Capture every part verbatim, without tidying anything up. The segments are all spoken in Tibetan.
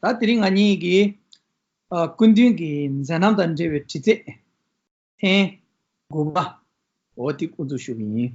ད་དེ་རིང་ང་གཉིས་ཀྱིས་ཨ་སྐུ་མདུན་གྱི་མཛད་རྣམ་དང་འབྲེལ་བའི་དྲི་རྩད་ཐེངས་དགུ་པ་འོ་དེ་དབུ་འཛུགས་ཞུ་གི་ཡིན།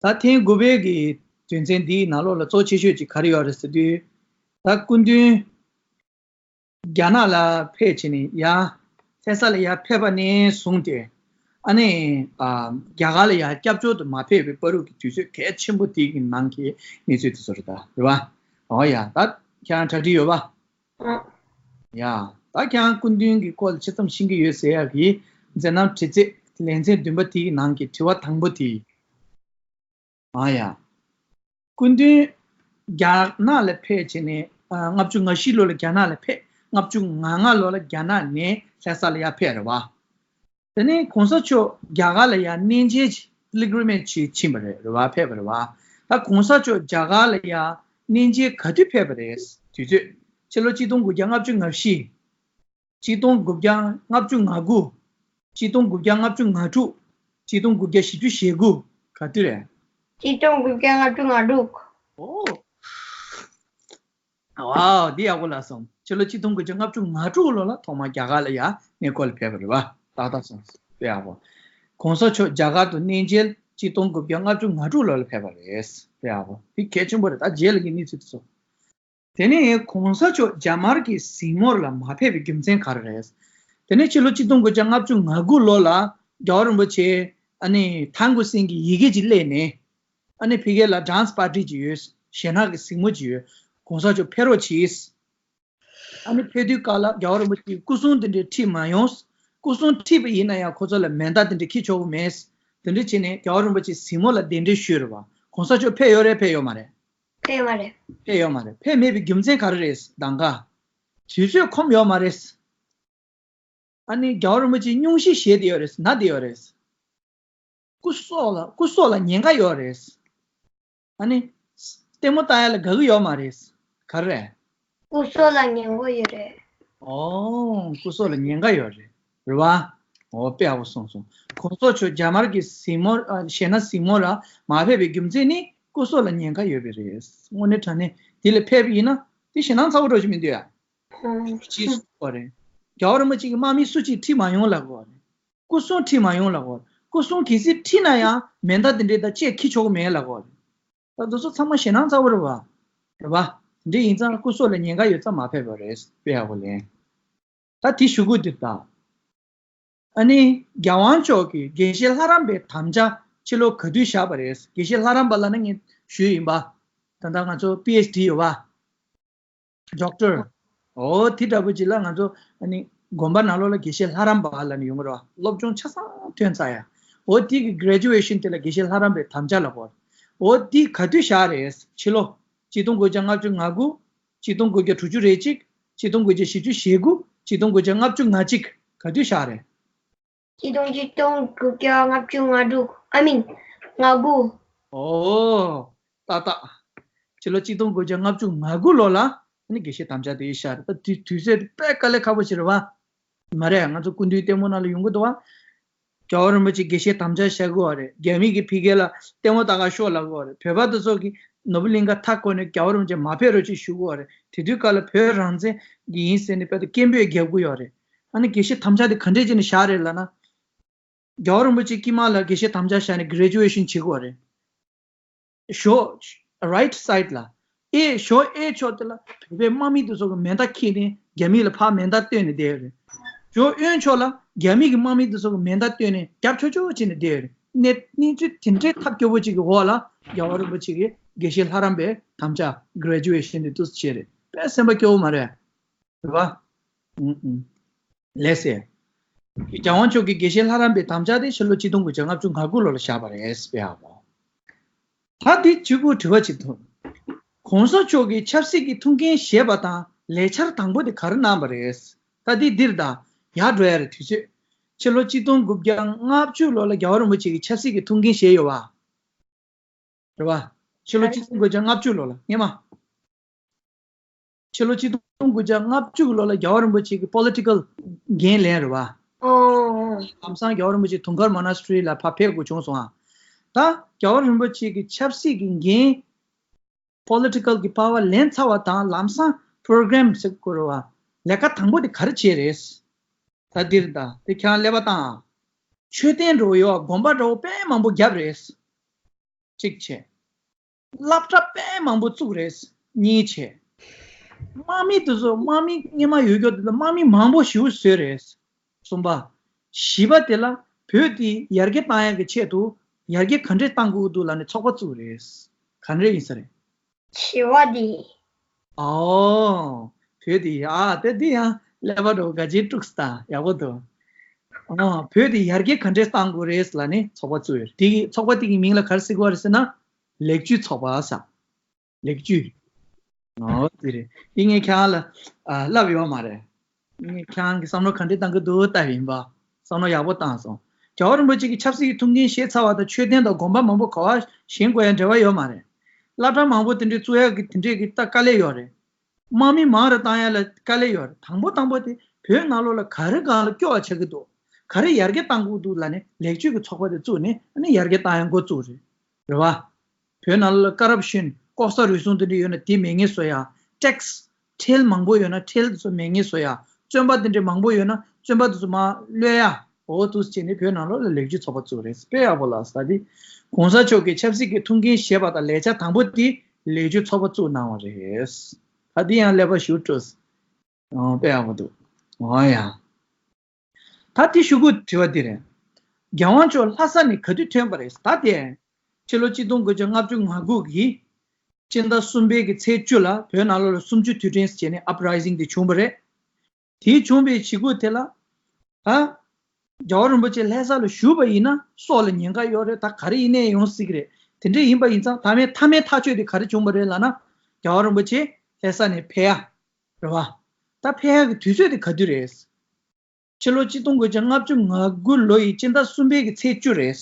ད་ཐེངས་དགུ་པའི་གི་དོན་ཚན་འདིའི་ནང་ལོགས་ལ་གཙོ་ཆེ་ཤོས་ཅིག་ག་རེ་ཡོད་རེད་ཟེར་དུས། ད་སྐུ་མདུན་རྒྱ་ནག་ལ་ཕེབས་བྱས་ནས་ཡ་ལྷ་ས་ལ་ཡ་ཕེབས་པ་ནས་བཟུང་སྟེ་ཨ་ནི་ཨ་རྒྱ་གར་ལ་ཡ་སྐྱབས་བཅོལ་དུ་མ་ཕེབས་པའི་བར་དུ་གི་དུས་ཚོད་གལ་ཆེན་པོ་དེ་གི་ནང་གི་གནས་ཚུལ་དེ་ཚོ་རེད། ད་རེད་བ། འོ་ཡ། ད་ཁྱེད་རང་གྲ་སྒྲིག་ཡོད་པ། ཨ། ཡ། ད་ཁྱེད་རང་སྐུ་མདུན་གྱི་སྐོར་ལ་ཆེ་ཙམ་ཤེས་ཀྱི་ཡོད་ཟེར་ཡག་གི་མཛད་རྣམ་དྲི་རྩད་ལེ་ཚན་བདུན་པ་དེའི་ནང་གི་དྲི་བ་དང་པོ་དེ། ཨ་ཡ། སྐུ་མདུན་རྒྱ་ནག་ལ་ཕེབས་བྱས་ནས་ཨ་ལྔ་བཅུ་ང་བཞི་ལོ་ལ་རྒྱ་ནག་ལ་ཕེབས། ལྔ་བཅུ་ང་ལྔ་ལོ་ལ་རྒྱ་ནག་ནས་ལྷ་ས་ལ་ཡར་ཕེབས་རེད་བ། དེ་ནས་གོང་ས་མཆོག་རྒྱ་གར་ལ་ཡར་གནས་མཇལ་པི་ལི་གི་རི་མེཇ་བྱེད་ཕྱིན་པ་རེད་རེད་བ། ཕེབས་པ་རེད་བ། ད་གོང་ས་མཆོག་རྒྱ་གར་ལ་ཡར་གནས་མཇལ་ག་དུས་ཕེབས་པ་རེད། དུས་ཚོད། ཕྱི་ལོ་གཅིག་སྟོང་དགུ་བརྒྱ་ལྔ་བཅུ་ང་བཞི། གཅིག་སྟོང་དགུ་བརྒྱ་ལྔ་བཅུ་ང་དགུ། གཅིག་སྟོང་དགུ་བརྒྱ་ལྔ་བཅུ་ང་དྲུག། གཅིག་སྟོང་དགུ་བརྒྱ་བཞི་བཅུ་ཞེ་དགུ། ག་དུས་རེད། གཅིག་སྟོང་དགུ་བརྒྱ་ལྔ་བཅུ་ང་དྲུག། ཨོ། ཝའོ། འདི་ཡག་པོ་ལབ་སོང་། ཕྱི་ལོ་གཅིག་སྟོང་དགུ་བརྒྱ་ལྔ་བཅུ་ང་དྲུག་ལོ་ལ་ཐོག་མར་རྒྱ་གར་ལ་ཡར་གནས་སྐོར་ལ་ཕེབས་པ་རེད་བ། ཏག་ཏག་སོང་། དཔེ་ཡག་པོ། གོང་ས་མཆོག་རྒྱ་གར་དུ་གནས་མཇལ་གཅིག་སྟོང་དགུ་བརྒྱ་ལྔ་བཅུ་ང་དྲུག་ལོ་ལ་ཕེབས་པ་རེད། དཔེ་ཡག་པོ། འདི་གལ་ཆེན་པོ་རེད། ད་རྗེས་ལ་གི་གནས་ཚུལ་དེ་ཚོ། དེ་ནས་གོང་ས་མཆོག་རྒྱ་དམར་གྱི་གཟིགས་མོར་ལ་མ་ཕེབས་པའི་རྒྱུ་མཚན་ག་རེ་རེད། དེ་ནས་ཕྱི་ལོ་གཅིག་སྟོང་དགུ་བརྒྱ་ལྔ་བཅུ་ང་དགུ་ལོ་ལ་རྒྱལ་བ་རིན་པོ་ཆེ་ཨ་ནི་ཐང་གོ་སིན་གྱི་ཡི་གེ་ཅིག་གླས་ནས། ཨ་ནི་ཕ་གི་ལ་ཌན་སི་པར་ཊི་ཅིག་ཡོད། གཞས་སྣ་གི་གཟིགས་མོ་ཅིག་ཡོད། གོང་ས་མཆོག་ཕེབས་རོགས་གྱིས། ཨ་ནི་ཕེབས་དུས་སྐབས་ལ་རྒྱལ་བ་རིན་པོ་ཆེའི་སྐུ་སྲུང་དེ་འདྲའི་ཁྲིད་མ་ཡོང་། སྐུ་སྲུང་ཁྲིད་པ་ཡིན་ན་ཡང་ཁོ་ཚོ་ལ་མེ་མདའ་དེ་འདྲ་འཁྱེར་ཆོག་གི་མེད། དེ་འདྲ་བྱས་ནས་རྒྱལ་བ་རིན་པོ་ཆེའི་གཟིགས་མོ་ལ་གདན་འདྲེན་ཞུས་རེད་བ། གོང་ས་མཆོག་ཕེབས་ཡོད་རེད། ཕེབས་ཡོད་མ་རེད། ཕེབས་མ་རེད། ཕེབས་ཡོད་མ་རེད། ཕེབས་མེད་པའི་རྒྱུ་མཚན་ག་རེ་རེད། གདམ་ག་དུས་ཚོད་ཁོམ་ཡོད་མ་རེད། ཨ་ནི་རྒྱལ་བ་རིན་པོ་ཆེ་སྙུང་གཞི་བཞེས་བསྡད་ཡོད་རེད། ན་བསྡད་ཡོད་རེད། སྐུ་སྲོག་ལ་སྐུ་སྲོག་ལ་ཉེན་ཁ་ཡོད་རེད། ཨ་ནི་ལྟད་མོ་ལྟ་ཡ་ལ་དགའ་གི་ཡོད་མ་རེད། ག་རེ་རེད། སྐུ་སྲོག་ལ་ཉེན་ཁ་ཡོད་རེད། ཨོ། སྐུ་སྲོག་ལ་ཉེན་ཁ་ཡོད་རེད། རེད་བ། ཨོ། དཔེ་ཡག་པོ་གསུངས་སོང་། གོང་ས་མཆོག་རྒྱ་དམར་གྱི་གཟིགས་མོ་ཨ་གཞས་སྣ་གཟིགས་མོ་ལ་མ་ཕེབས་པའི་རྒྱུ་མཚན་ནི་སྐུ་སྲོག་ལ་ཉེན་ཁ་ཡོད་པས་རེད། དངོས་གནས་དྲང་གནས་དེ་ལ་ཕེབས་པ་ཡིན་ན་དེ་ཞེད་སྣང་ཚ་པོ་འདྲ་ཞིག་མི་འདུག་ཡ། ཅིག་སུ་གོ་རེད། རྒྱལ་བ་རིན་པོ་ཆེ་གི་དམག་མི་སུ་གཅིག་ཁྲིད་མ་ཡོང་ལབ་གོ་རེད། སྐུ་སྲུང་ཁྲིད་མ་ཡོང་ལབ་གོ་རེད། སྐུ་སྲུང་གལ་སྲིད་ཁྲིད་ན་ཡང་མེ་མདའ་དེ་འདྲའི་དང་བཅས་འཁྱེར་ཆོག་གི་མེད་ལབ་གོ་རེད། ད་དེ་ཚོ་ཚང་མ་ཞེད་སྣང་ཚ་པོ་རེད་བ། རེད་བ། འདི་ཡིན་ཙང་སྐུ་སྲོག་ལ་ཉེན་ཁ་ཡོད་ཙང་མ་ཕེབས་པ་རེད། དཔེ་ཡག་པོ་ལེན། ད་དེ་ཞུ་དགོས་འདུག་ད། ཨ་ནི་རྒྱལ་དབང་མཆོག་གིས་དགེ་བཤེས་ལྷ་རམས་པའི་དམ་བཅའ་ཕྱི་ལོ་ག་དུས་བཞག་པ་རེད། དགེ་བཤེས་ལྷ་རམས་པ་ལབ་ན་ངས་ཞུས་ཡིན་པ། ད་ལྟ་ང་ཚོ་པི་ཨེཆ་ཌི་ཡོད་པ། ཌོག་ཊར། ཨོ་དེ་འདྲ་པོ་ཅིག་ལ་ང་ཚོ་ཨ་ནི་དགོན་པ་ནང་ལོགས་ལ་དགེ་བཤེས་ལྷ་རམས་པ་ལབ་ནས་ཡོང་གི་རེད་བ། སློབ་སྦྱོང་ཆ་ཚང་ཐོན་ཚར་ཡ། ཨོ་དེ་གི་གྷི་རེ་ཇུ་ཨེ་ཤན་དེ་ལ་དགེ་བཤེས་ལྷ་རམས་པའི་དམ་བཅའ་ལབ་གོ། ཨོ་དེ་ག་དུས་བཞག་རེད། ཕྱི་ལོ་གཅིག་སྟོང་དགུ་བརྒྱ་ལྔ་བཅུ་ང་དགུ། གཅིག་སྟོང་དགུ་བརྒྱ་དྲུག་ཅུ་རེ་གཅིག། གཅིག་སྟོང་དགུ་བརྒྱ་བཞི་བཅུ་ཞེ་དགུ། གཅིག་སྟོང་དགུ་བརྒྱ་ལྔ་བཅུ་ང་གཅིག། ག་དུས་བཞག་རེད། གཅིག་སྟོང་གཅིག་སྟོང་དགུ་བརྒྱ་ལྔ་བཅུ་ང་དྲུག་ཨ་མིན་ང་དགུ། ཨོ། ཏག་ཏག་ཕྱི་ལོ་གཅིག་སྟོང་དགུ་བརྒྱ་ལྔ་བཅུ་ང་དགུ་ལོ་ལ་ཨ་ནི་དགེ་བཤེས་དམ་བཅའ་དེ་བཞག་རེད། ད་དུས་དུས་ཚོད་དེ་དཔེ་དཀའ་ལས་ཁག་པོ་ཞིག་རེད་བ། མ་རེད། ང་ཚོ་སྐུ་མདུན་ལྟད་མོ་ནང་ལ་ཡོང་གི་འདུག་བ། རྒྱལ་བ་རིན་པོ་ཆེ་དགེ་བཤེས་དམ་བཅའ་བཞག་གི་ཡོད་རེད། རྒྱ་མི་གིས་ཕ་གི་ལ་ལྟད་མོ་ལྟ་ག་ཤོག་ལབ་གི་ཡོད་རེད། བོད་པ་དེ་ཚོ་གིས་ནོར་བུ་གླིང་ག་མཐའ་བསྐོར་ནས་རྒྱལ་བ་རིན་པོ་ཆེ་མ་ཕེབས་རོགས་ཅེས་ཞུ་གི་ཡོད་རེད། དེ་དུས་སྐབས་ལ་བོད་རང་བཙན་གྱི་ཡིན་ཟེར་ནས་དཔེ་དེ་སྐད་འབོད་རྒྱག་གི་ཡོད་རེད། ཨ་ནི་དགེ་བཤེས་དམ་བཅའ་དེ་ག་འདྲས་བྱས་ནས་བཞག་རེད་ལབ་ན། རྒྱལ་བ་རིན་པོ་ཆེ་དཀྱིལ་མ་ལ་དགེ་བཤེས་དམ་བཅའ་བཞག་ནས་གྷི་རེ་ཇུ་ཨེ་ཤན་བྱེད་དགོས་རེད། ཞོ། རའིཊ་སའིཌ་ལ། ཨེ་ཞོ་ཨེ་ཕྱོགས་དེ་ལ་བོད་པའི་དམག་མི་དེ་ཚོ་གི་མེ་མདའ་འཁྱེར་ནས་རྒྱ་མི་ལ་ཕར་མེ་མདའ་སྟོན་ནས་བསྡད་ཡོད་རེད། ཞོ་གཡོན་ཕྱོགས་ལ་རྒྱ་མི་གི་དམག་མི་དེ་ཚོ་གི་མེ་མདའ་སྟོན་ནས་རྒྱབ་ཆོག་ཆོག་བྱས་ནས་བསྡད་ཡོད་རེད། གནས་གནས་ཚུལ་དེ་འདྲའི་ཐབས་སྐྱོ་པོ་ཅིག་གི་འོག་ལ་རྒྱལ་བ་རིན་པོ་ཆེ་གིས་དགེ་བཤེས་ལྷ་རམས་པའི་དམ་བཅའ་གྷི་རེ་ཇུ་ཨེ་ཤན་དེ་འདུག་སེ་བྱས་རེད། དཔེ་སེམས་པ་སྐྱོ་བོ་མ་རེད། རེད་བ། ཨུ་ཨུ། ལགས་སེ། རྒྱལ་དབང་མཆོག་གིས་དགེ་བཤེས་ལྷ་རམས་པའི་དམ་བཅའ་དེ་ཕྱི་ལོ་གཅིག་སྟོང་དགུ་བརྒྱ་ལྔ་བཅུ་ང་དགུ་ལོ་ལ་བཞག་པ་རེད་ཟེར་བའི་ཨ་བོ། ད་འདི་གཅིག་པུ་དྲི་བ་གཅིག་འདུག་གོང་ས་མཆོག་གིས་ཆབ་སྲིད་ཀྱི་ཐུགས་འགན་བཞེས་པ་དང་ལས་འཆར་དང་པོ་དེ་ག་རེ་གནང་བ་རེད། ད་འདི་འདིར་ད་ཡར་འགྲོ་ཡ་རེད། དུས་ཚོད། ཕྱི་ལོ་གཅིག་སྟོང་དགུ་བརྒྱ་ལྔ་བཅུ་ལོ་ལ་རྒྱལ་བ་རིན་པོ་ཆེ་གིས་ཆབ་སྲིད་ཀྱི་ཐུགས་འགན་བཞེས་ཡོད་བ། རེད་བ། ཕྱི་ལོ་གཅིག་སྟོང་དགུ་བརྒྱ་ལྔ་བཅུ་ལོ་ལ་སྔས་མ། ཕྱི་ལོ་གཅིག་སྟོང་དགུ་བརྒྱ་ལྔ་བཅུ་ལོ་ལ་རྒྱལ་བ་རིན་པོ་ཆེ་གི་པོ་ལི་ཊི་ཀལ་འགན་ལེན་རེད་བ། ཨོ། ལམ་སང་རྒྱལ་བ་རིན་པོ་ཆེ་དུང་དཀར་མོ་ན་སི་ཊི་རི་ལ་ཕར་ཕེབས་དགོས་བྱུང་སོང་ཨ། ད་རྒྱལ་བ་རིན་པོ་ཆེ་གི་ཆབ་སྲིད་ཀྱི་འགན་པོ་ལི་ཊི་ཀལ་གི་པ་ཝར་ལེན་ཚར་བ་དང་ལམ་སང་ པོ་རོ་གྷ་རམ་ཟེར་དགོས་རེད་བ། ལས་ཀ་དང་པོ་དེ་ག་རེ་བྱས་རེད། ད་འདིར་ད་དེ་ཁྱེད་རང་ཀླད་པ་བཏང་ཨ། མཆོད་རྟེན་འདྲ་བོ་ཡོད་ཨ། དགོན་པ་འདྲ་བོ་དཔེ་མང་པོ་བརྒྱབ་རེད། གཅིག་བྱས། སློབ་གྲྭ་དཔེ་མང་པོ་བཙུགས་རེད། གཉིས་བྱས། དམག་མི་དེ་ཚོ་དམག་མི་སྔོན་མ་ཡོད་རྒྱུ་དེ་ཚོ་དམག་མི་མང་པོ་ཞེ་པོ་བཟོས་རེད། གསུམ་པ། བཞི་པ་དེ་ལ་བོད་དེ་ཡར་རྒྱས་བཏང་ཡག་གི་ཆེད་དུ་ཡར་རྒྱས་ག་འདྲས་བཏང་དགོས་འདུག་ལབ་ནས་ཚོགས་པ་བཙུགས་རེད། ག་འདྲས་ཡིན་ས་རེད། བཞི་པ་དེ། ཨོ། བོད་དེ་ཨ་དེ་འདི་ཡང་ཀླད་པ་འདྲ་བོ་དགའ་ཆེན་དཀྲུགས་སྟངས་ཡག་པོ་འདུག་ཨོ། བོད་དེ་ཡར་རྒྱས་ག་འདྲས་བཏང་དགོས་རེད་ལབ་ནས་ཚོགས་པ་བཙུགས་ཡོད་རེད། དེ་གི་ཚོགས་པ་དེ་གི་མིང་ལ་ག་རེ་ཟེར་གི་རེད་ཟེར་ན། ལེགས་བཅོས་ཚོགས་པ་ཟེར། ལེགས་བཅོས། ཨོ་དེ་རེད། འདི་ངས་ཁྱེད་རང་ལ་ཨ་ལབ་ཡོད་མ་རེད། ངས་ཁྱེད་རང་གི་བསམ་བློ་ག་འདྲས་བཏང་གི་འདུག་ལྟ་ཡིན་པ། བསམ་བློ་ཡག་པོ་བཏང་སོང་། རྒྱལ་བ་རིན་པོ་ཆེ་གི་ཆབ་སྲིད་ཀྱི་ཐུགས་འགན་བཞེས་ཚར་བ་དང་མཆོད་རྟེན་དང་དགོན་པ་མང་པོ་ག་པར་བཞེངས་དགོས་ཡ་འབྲེལ་བ་ཡོད་མ་རེད། སློབ་གྲྭ་མང་པོ་དེ་འདྲས་བཙུགས་ཡག་གི་དེ་འདྲས་ཀྱི་ད་དཀའ་ལས་ཡོད་རེད། དམག་མི་མང་རུ་བཏང་ཡ་ལ་དཀའ་ལས་ཡོད་རེད། དང་པོ་དང་པོ་དེ་བོད་ནང་ལོགས་ལ་ག་རེ་སྒང་ལ་སྐྱོ་བ་ཆགས་ཀྱི་འདུག་ག་རེ་ཡར་རྒྱས་བཏང་དགོས་འདུག་ལབ་ནས་ལེགས་བཅོས་ཀྱི་ཚོགས་པ་དེ་བཙུགས་ནས་ཨ་ནི་ཡར་རྒྱས་བཏང་ཡ་འགོ་བཙུགས་རེད། རེད་བ། བོད་ནང་ལོགས་ལ་ཀ་རབ་ཤན་ལྐོག་ཟ་རུལ་སུངས་དེ་འདྲ་ཡོད་ན་དེ་མེད་ངེས་བཟོ་ཡ། ཊེག་སི། ཁྲལ་མང་པོ་ཡོད་ན་ཁྲལ་དེ་ཚོ་མེད་ངེས་བཟོ་ཡ། བཙོན་པ་དེ་འདྲ་མང་པོ་ཡོད་ན་བཙོན་པ་དེ་ཚོ་མར་གློད་ཡ། འོ་འདུག་སེ་བྱས་ནས་བོད་ནང་ལོགས་ལ་ལེགས་བཅོས་ཚོགས་པ་བཙུགས་རེད། དཔེ་ཡག་པོ་ལ་ས་དེ། གོང་ས་མཆོག་གིས་ཆབ་སྲིད་ཀྱི་ཐུགས་འགན་བཞེས་པ་དང་ལས་འཆར་དང་པོ་དེ་ལེགས་བཅོས་ཚོགས་པ་བཙུགས་གནང་བ་རེད། ད་དེ་ཡང་ཀླད་པ་ཞེ་པོ་དཀྲུགས། ཨོ་དཔེ་ཡག་པོ་འདུག་ཨོ་ཡ། ད་དེ་གཞུག་གུ་དྲི་བ་འདི་རེད། རྒྱལ་དབང་མཆོག་ལྷ་ས་ནས་ག་དུས་ཐོན་པ་རེད། ད་དེ། ཕྱི་ལོ་ཆིག་སྟོང་དགུ་བརྒྱ་ལྔ་བཅུ་ང་དགུ་གི་སྤྱི་ཟླ་གསུམ་པའི་གི་ཚེས་བཅུ་ལ་བོད་ནང་ལོགས་ལ་གསུམ་བཅུ་དུས་དྲན་ཟེར་བྱས་ནས་ཨབ་རའི་ཟིང་དེ་བྱུང་བ་རེད། དེ་བྱུང་བའི་གཞུག་གུ་དེ་ལ། ད། རྒྱལ་བ་རིན་པོ་ཆེ་ལྷ་ས་ལ་བཞུགས་པ་ཡིན་ན་སྲོག་ལ་ཉེན་ཁ་ཡོད་རེད། ད་ག་རེ་ཡིན་ནའི་ཡོང་སྲིད་ཀྱི་རེད། དེ་འདྲ་ཡིན་པ་ཡིན་ཙང་མཐའ་མའི་མཐའ་མའི་ཐག་གཅོད་དེ་ག་རེ་བྱུང་བ་རེད་ལབ་ན། རྒྱལ་བ་རིན་པོ་ཆེ་ལྷ་ས་ནས་ཕེབས་ཡ། རེད་བ། ད་ཕེབས་ཡ་གི་དུས་ཚོད་དེ་ག་དུས་རེད། ཕྱི་ལོ་ཆིག་སྟོང་དགུ་བརྒྱ་ལྔ་བཅུ་ང་དགུ་ལོ་ཡི་སྤྱི་ཟླ་གསུམ་པའི་གི་ཚེས་བཅུ་རེད།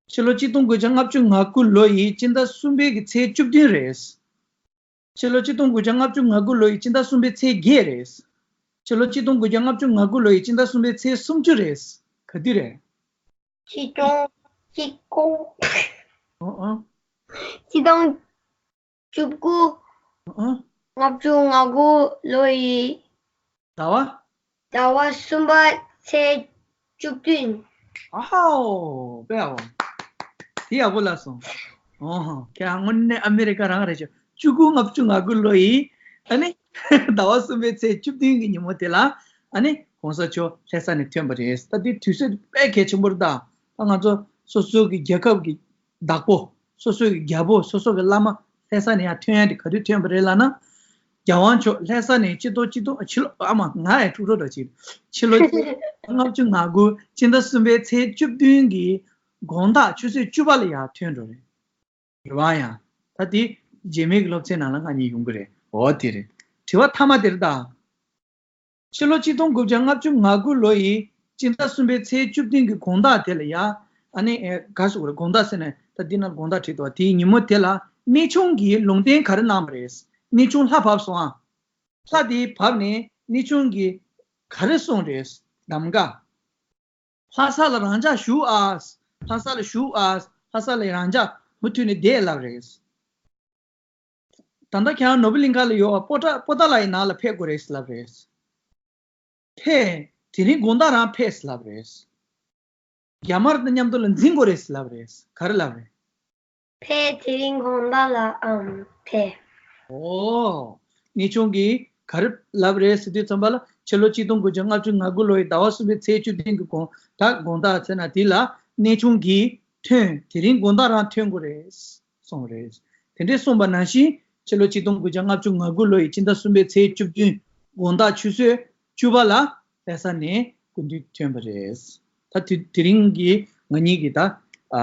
ཕྱི་ལོ་ཆིག་སྟོང་དགུ་བརྒྱ་ལྔ་བཅུ་ང་དགུ་ལོ་ཡི་སྤྱི་ཟླ་གསུམ་པའི་གི་ཚེས་བཅུ་བདུན་རེད། ཕྱི་ལོ་ཆིག་སྟོང་དགུ་བརྒྱ་ལྔ་བཅུ་ང་དགུ་ལོ་ཡི་སྤྱི་ཟླ་གསུམ་པའི་ཚེས་བརྒྱད་རེད། ཕྱི་ལོ་ཆིག་སྟོང་དགུ་བརྒྱ་ལྔ་བཅུ་ང་དགུ་ལོ་ཡི་སྤྱི་ཟླ་གསུམ་པའི་ཚེས་སུམ་ཅུ་རེད། ག་དུས་རེད། ཆིག་སྟོང་གཅིག་དགུ། ཨོ་ཨོ། ཆིག་སྟོང་བཅུ་དགུ། ཨོ་ཨོ། ལྔ་བཅུ་ང་དགུ་ལོ་ཡི། ཟླ་བ། ཟླ་བ་གསུམ་པ་ཚེས་བཅུ་བདུན། ཨ་ཧའོ། དཔེ་ཡག་པོ། དེ་ཡག་པོ་ལབ་སོང་། ཨོ་ཧོ། ཁྱེད་དངོས་གནས་ཨ་མེ་རི་ཀ་རང་རེད་ཤག་བཅུ་དགུ་ལྔ་བཅུ་ང་དགུ་ལོ་ཡི། ཨ་ནི། ཟླ་བ་གསུམ་པའི་ཚེས་བཅུ་བདུན་གྱི་ཉིན་མོ་དེ་ལ། ཨ་ནི། གོང་ས་མཆོག་ལྷ་ས་ནས་ཐོན་པ་རེད། ད་དེ་དུས་ཚོད་དཔེ་གལ་ཆེན་པོ་རེད་ད། ད་ང་ཚོ་སོ་སོ་གི་རྒྱལ་ཁབ་ཀྱི་བདག་པོ། སོ་སོ་གི་རྒྱལ་པོ། སོ་སོ་གི་བླ་མ་ལྷ་ས་ནས་ཡར་ཐོན་ཡ་དེ་ག་དུས་ཐོན་པ་རེད་ལབ་ན། རྒྱལ་དབང་མཆོག་ལྷ་ས་ནས་སྤྱི་ལོ་ཆིག་སྟོང་ཕྱི་ལོ་ཨ་མ་ང་ཡང་འཁྲུག་འགྲོ་འདྲ་ཅིག་ཕྱི་ལོ་ལྔ་བཅུ་ང་དགུ་སྤྱི་ཟླ་གསུམ་པའི་ཚེས་བཅུ་བདུན་གྱི་དགོང་དག་ཆུ་ཚོད་བཅུ་པ་ལ་ཡར་ཐོན་འགྲོ་རེད། རེད་བ་ཡང་། ད་དེ་རྗེས་མའི་གི་སློབ་ཚན་ནང་ལ་ང་གཉིས་ཡོང་གི་རེད། འོ་དེ་རེད། དྲི་བ་མཐའ་མ་དེ་རེད་ད། ཕྱི་ལོ་ཆིག་སྟོང་དགུ་བརྒྱ་ལྔ་བཅུ་ང་དགུ་ལོ་ཡི་སྤྱི་ཟླ་གསུམ་པའི་ཚེས་བཅུ་བདུན་གྱི་དགོང་དག་དེ་ལ་ཡ། ཨ་ནི་ཨེ་ག་ཟེར་དགོས་རེད། དགོང་དག་ཟེར་ནས་ད་འདི་ན་དགོང་དག་བྲིས་འདུག་བ། དེའི་ཉིན་མོ་དེ་ལ་གནས་ཆུང་གིས་ལུང་བསྟན་ག་རེ་གནང་བ་རེད། གནས་ཆུང་ལྷ་བབས་སོང་ཨ། ལྷ་དེ་བབས་ནས་གནས་ཆུང་གིས་ག་རེ་གསུངས་རེད། གདམ་ག་ལྷ་ས་ལ་རང་འཇགས་བཞུགས་ཨ། ལྷ་ས་ལ་བཞུགས་ཨ། ལྷ་ས་ལ་རང་འཇགས་མུ་མཐུད་ནས་བསྡད་ལབ་རེད། ད་ལྟ་ཁྱེད་རང་ནོར་བུ་གླིང་ཁ་ལ་ཡོད་པ་པོ་ཏཱ་པོ་ཏཱ་ལ་ཡི་ནང་ལ་ཕེབས་དགོས་རེད་ལབ་རེད། ཕེབས། དེ་རིང་དགོང་དག་རང་ཕེབས་ལབ་རེད། རྒྱ་དམར་དང་མཉམ་དུ་ལ་འཛིང་དགོས་རེད་ལབ་རེད། ག་རེ་ལབ་རེད། ཕེབས། དེ་རིང་དགོང་དག་ལ་ཨམ་ཕེབས། ཨོ། གནས་ཆུང་གིས་ག་རེ་ལབ་རེད་ཟེར་དུས་ཙམ་པ་ལ་ཕྱི་ལོ་ཆིག་སྟོང་དགུ་བརྒྱ་ལྔ་བཅུ་ང་དགུ་ལོ་ཡི་ཟླ་བ་གསུམ་པའི་ཚེས་བཅུ་བདུན་གྱི་དགོང་ད་དགོང་དག་ཟེར་ན་དེ་ལ་གནས་ཆུང་གིས་ཐོན། དེ་རིང་དགོང་དག་རང་ཐོན་དགོས་རེད། གསུངས་རེད། དེ་འདྲས་གསུངས་པ་ནང་བཞིན་ཕྱི་ལོ་ཆིག་སྟོང་དགུ་བརྒྱ་ལྔ་བཅུ་ང་དགུ་ལོ་ཡི་སྤྱི་ཟླ་གསུམ་པའི་ཚེས་བཅུ་བདུན་དགོང་དག་ཆུ་ཚོད་བཅུ་པ་ལ་ལྷ་ས་ནས་སྐུ་མདུན་ཐོན་པ་རེད། ད་དེ་དེ་རིང་གི་ང་གཉིས་ཀྱི་ད་ཨ་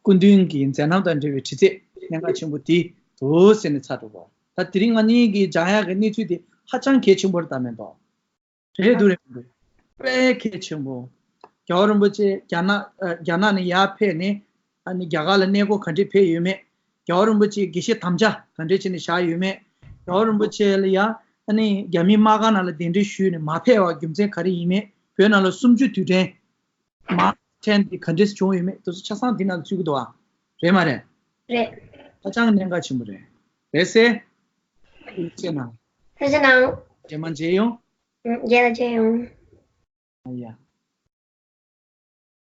སྐུ་མདུན་གྱི་མཛད་རྣམ་དང་འབྲེལ་བའི་དྲི་རྩད་གནད་འགག་ཆེན་པོ་དེ་འདུག་ཟེར་ནས་ཚར་འགྲོ་བ། ད་དེ་རིང་ང་གཉིས་ཀྱི་སྦྱང་ཡག་གི་གནས་ཚུལ་དེ་ཧ་ཅང་གལ་ཆེན་པོ་རེད་ད་མེད་དོ། རེད་འདུག་རེད་འདུག་དཔེ་གལ་ཆེན་པོ། རྒྱལ་བ་རིན་པོ་ཆེ་རྒྱ་ནག་ཨ་རྒྱ་ནག་ནས་ཡར་ཕེབས་ནས་ཨ་ནི་རྒྱ་གར་ལ་གནས་སྐོར་ག་འདྲས་ཕེབས་ཡོད་མེད། རྒྱལ་བ་རིན་པོ་ཆེ་དགེ་བཤེས་དམ་བཅའ་ག་འདྲས་བྱས་ནས་བཞག་ཡོད་མེད། རྒྱལ་བ་རིན་པོ་ཆེ་ལ་ཡ་ཨ་ནི་རྒྱ་མིའི་དམག་སྒར་ནང་ལ་གདན་འདྲེན་ཞུས་ནས་མ་ཕེབས་པ་རྒྱུ་མཚན་ག་རེ་ཡིན་མེད། བོད་ནང་ལ་གསུམ་བཅུ་དུས་དྲན་མ་ཕྲན་དེ་ག་འདྲས་བྱུང་ཡོད་མེད་དེ་ཚོ་ཆ་ཚང་འདི་ནང་ཚུད་ཀྱི་འདུག་ཨ། རེད་མ་རེད། རེད། ཧ་ཅང་གནད་འགག་ཆེན་པོ་རེད། རེད་ཟེར། ཅེ་ན། ཐུགས་རྗེ་གནང་། རྗེས་མ་མཇལ་ཡོང་། ཨུམ། རྗེས་ལ་མཇལ་ཡོང་། ཨ་ཡ།